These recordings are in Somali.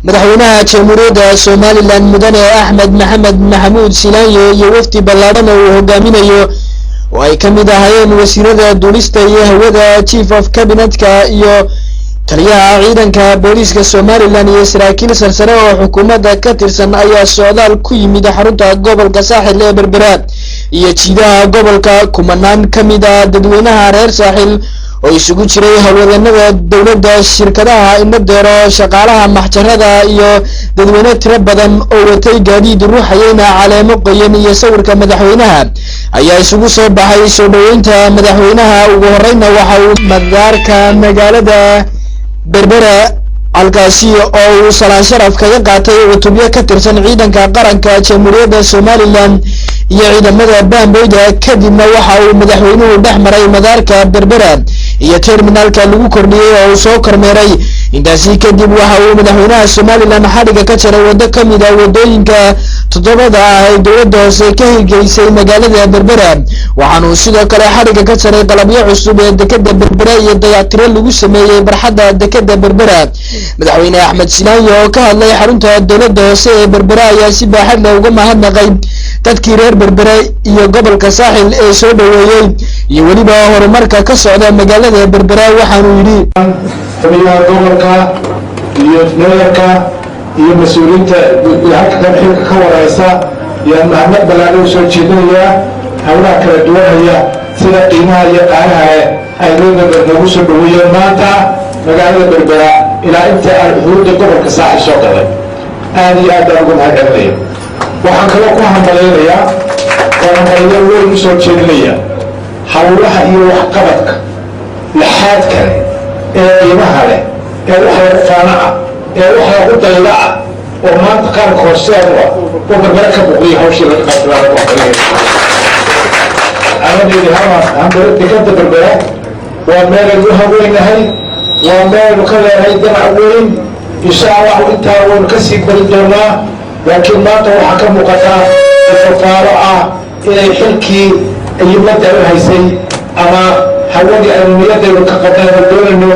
Madaxweynaha Jamhuuriyadda Somaliland, Mudane Axmed Maxamed Maxamuud Silaanyo, iyo wafdi ballaadhan oo uu hogaaminayo oo ay ka mid ahaayeen wasiirada duulista iyo hawada, chief of cabinetka iyo taliyaha ciidanka booliiska Somaliland iyo saraakiil sarsare oo xukuumadda ka tirsan, ayaa socdaal ku yimid xarunta gobolka Saaxil ee Berbera iyo jiidaha gobolka. Kumanaan ka mid ah dadweynaha reer Saaxil oo isugu jiray howlwadeenada dowladda, shirkadaha Inadeero, shaqaalaha maxjarada iyo dadweyne tiro badan oo watay gaadiid, ruuxayeyna caleemo qoyan iyo sawirka madaxweynaha, ayaa isugu soo baxay soo dhaweynta madaxweynaha. Ugu horeyna waxa uu madaarka magaalada Berbera, halkaasi oo uu salaan sharaf kaga qaatay cutubyo ka tirsan ciidanka qaranka Jamhuuriyadda Somaliland iyo ciidamada Baamboyda. Kadibna waxa uu madaxweynuhu dhex maray madaarka Berbera iyo terminalka lagu kordhiyey oo uu soo kormeeray. Intaasi kadib waxa uu madaxweynaha Somaliland xadhigga ka jaray waddo ka mid ah waddooyinka toddobada ah ay dowladda hoose ka hirgelisay magaalada Berbera. Waxaanuu sidoo kale xadhigga ka jaray qalabyo cusub ee dekeda Berbera iyo dayactiro lagu sameeyey barxadda dekeda Berbera. Madaxweyne Axmed Silaanyo oo ka hadlay xarunta dowladda hoose ee Berbera ayaa si baaxad leh uga mahadnaqay dadkii reer Berbere iyo gobolka Saaxil ee soo dhoweeyey iyo weliba horumarka ka socda magaalada Berbera. Waxaanuu yidhi: Taliyaha gobolka iyo meeyarka iyo mas-uuliyiinta halka xilka ka wareysa yaan mahadnaq ballaaran u soo jeedinayaa, howlaha kala duwanaya, sida qiimaha iyo qaanaha ay reer Berber noogu soo dhaweeyeen maanta magaalada Berbera ilaa inta aan xuduudda gobolka Saaxil soo galay. Aad iyo aad baan uga mahad celinaya. Waxaan kaloo ku hambalyaynayaa oo hambalyo weyn u soo jeedinaya howlaha iyo waxqabadka laxaad kale ee qiimaha leh ee wax lagu faano ah ee wax lagu dayda ah oo maanta qaranka horseed u ah oo Berbere ka buqdiya hawshii laga qabtay. Dekada Berbera waa meelaynu haweynahay, waa meelaynu ka leenahay damac weyn. Insha Allahu intaa waynu kasii bari doonaa, laakiin maanta waxaa ka muuqataa ifafaalo ah inay xilkii ummadda u haysay ama hawadii aynu niyadaynu ka qabnaynu doonayno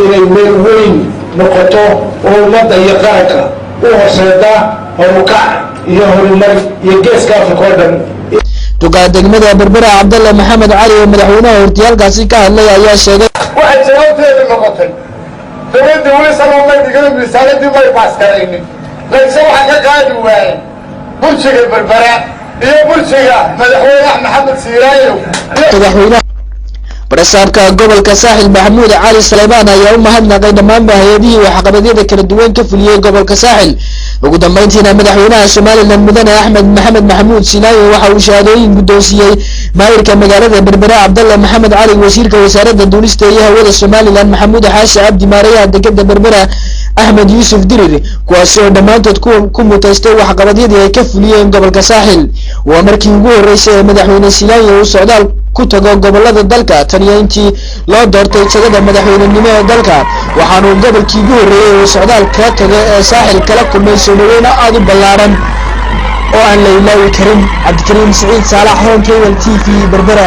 inay meel weyn noqoto oo ummadda iyo qaranka u horseeda horukac iyo horumar iyo Geeska Afrika oo dhan. Duqa degmada Berbera, Cabdalle Maxamed Cali, oo madaxweynaha hortiyaalkaasi ka hadlay, ayaa sheegay: Waxay jawaabteedu noqotay, dowladda weli sabab may dhigano, miisaanadii may pass garaynin, layse waxaa ka qaadi waayey burjiga Berbera iyo burjiga madaxweyne Axmed Maxamed Siiraayo. Madaxweynaha barasaabka gobolka Saaxil, Maxamuud Cali Saleymaan, ayaa u mahadnaqay dhammaanba hay-adihii waxqabadyada kala duwan ka fuliyey gobolka Saaxil. Ugu dambeyntiina madaxweynaha Somaliland, Mudane Axmed Maxamed Maxamuud Silaayo, waxa uu shahaadooyin guddoonsiiyey maayirka magaalada Berbera, Cabdalle Maxamed Cali, wasiirka wasaaradda duulista iyo hawada Somaliland, Maxamuud Xaashi Cabdi, maarayaha dekeda Berbera, Axmed Yuusuf Dirir, kuwaasi oo dhammaantood ku mutaystay waxqabadyadii ay ka fuliyeen gobolka Saaxil. Waa markii ugu horreysay ee madaxweyne Silaayo uu socdaal ku tago gobolada dalka tan iyo intii loo doortay jagada madaxweynenimo ee dalka, waxaanuu gobolkii ugu horreeyey uu socdaal kala tago ee Saaxil kala kulmay soo dhaweyne aada u ballaaran oo aan la ilaawi karin. Cabdikariim Siciid Saalax, Horn Cable TV, Berbera.